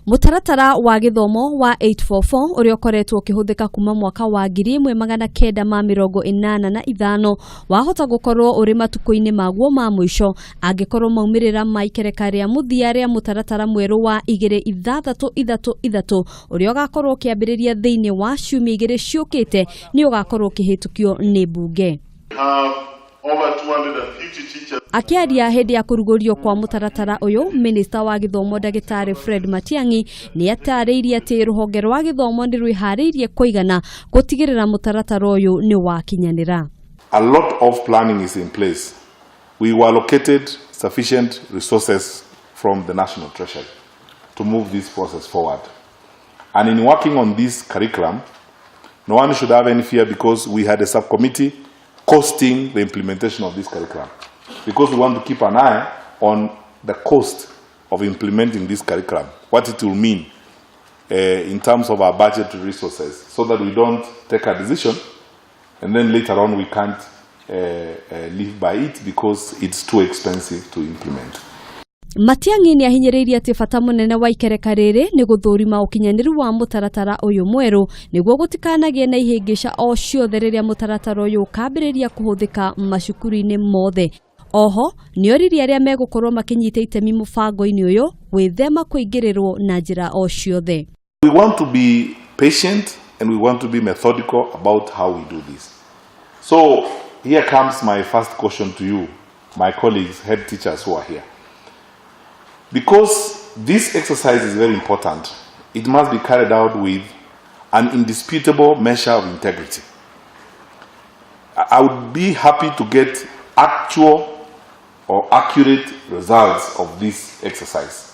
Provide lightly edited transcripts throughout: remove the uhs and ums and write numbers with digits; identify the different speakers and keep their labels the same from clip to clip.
Speaker 1: Mũtaratara wa gĩthomo wa 844 ũrĩa ũkoretwo ũkĩhũthĩka kuma mwaka wa 1985 wahota gũkorwo ũrĩ matukũ-inĩ maguo ma mũico angĩkorwo maumĩrĩra ma ikereka rĩa mũthia rĩa mũtaratara mwerũ wa 2-6-3-3 ũrĩa ũgakorwo ũkĩambĩrĩria thĩinĩ wa ciumia 2 ciũkĩte nĩ ũgakorwo ũkĩhĩtũkio nĩ mbunge.
Speaker 2: Have over 250 teachers.
Speaker 1: Akĩaria hĩndĩ ya kũrugũrio kwa mũtaratara ũyũ, Minista wa gĩthomo Ndagĩtarĩ Fred Matiang'i nĩ atarĩirie atĩ rũhonge rwa gĩthomo nĩ rwĩharĩirie kũigana gũtigĩrĩra mũtaratara ũyũ nĩ wakinyanĩra.
Speaker 2: A lot of planning is in place. We were allocated sufficient resources from the National Treasury to move this process forward. And in working on this curriculum, no one should have any fear because we had a subcommittee costing the implementation of this curriculum. Because we want to keep an eye on the cost of implementing this curriculum, what it will mean in terms of our budget resources, so that we don't take a decision and then later on we can't live by it because it's too expensive to implement.
Speaker 1: Matiang'i nĩ ahinyĩrĩirie atĩ bata mũnene wa ikereka rĩrĩ nĩ gũthũrima ũkinyanĩru wa mũtaratara ũyũ mwerũ nĩguo gũtikanagĩe na ihĩngĩca o ciothe rĩrĩa mũtaratara ũyũ ũkambĩrĩria kũhũthĩka macukuru-inĩ mothe. Oho nĩ oririe arĩa megũkorwo makĩnyita itemi mũbango-inĩ ũyũ gwĩthema kũingĩrĩrwo na njĩra o ciothe.
Speaker 2: We want to be patient and we want to be methodical about how we do this. So here comes my first question to you, my colleagues, head teachers who are here. Because this exercise is very important, it must be carried out with an indisputable measure of integrity. I would be happy to get actual or accurate results of this exercise.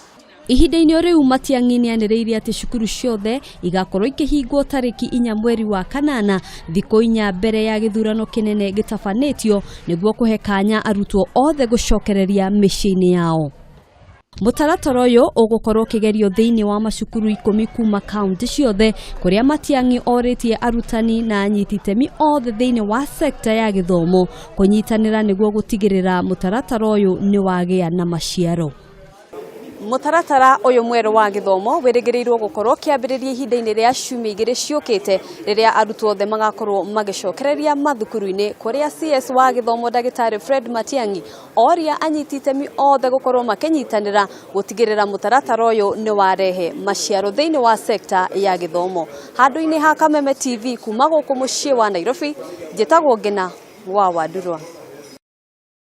Speaker 1: Ihinda-inĩ o rĩu, Matiang'i nĩ anĩrĩire atĩ cukuru ciothe igakorwo ikĩhingwo tarĩki 4 mweri wa kanana, thikũ 4 mbere ya gĩthurano kĩnene gĩtabanĩtio, nĩguo kũhe kanya arutwo othe gũcokereria mĩciĩ-inĩ yao. Mũtaratara ũyũ ũgũkorwo ũkĩgerio thĩinĩ wa macukuru 10 kuma kaunti ciothe, kũrĩa Matiang'i orĩtie arutani na anyiti itemi othe thĩinĩ wa sekta ya gĩthomo kũnyitanĩra nĩguo gũtigĩrĩra mũtaratara ũyũ nĩ wagĩa na maciaro. Mũtaratara ũyũ mwerũ wa gĩthomo wĩrĩgĩrĩirwo gũkorwo ũkĩambĩrĩria ihinda-inĩ rĩa ciumia 2 ciũkĩte, rĩrĩa arutwo othe magakorwo magĩcokereria mathukuru-inĩ, kũrĩa CS wa gĩthomo Ndagĩtarĩ Fred Matiang'i oria anyiti itemi othe gũkorwo makĩnyitanĩra gũtigĩrĩra mũtaratara ũyũ nĩ warehe maciaro thĩinĩ wa sekta ya gĩthomo. Handũ-inĩ ha Kameme TV kuma gũkũ mũciĩ wa Nairobi, njĩtagwo Ngina wa Wandurwa.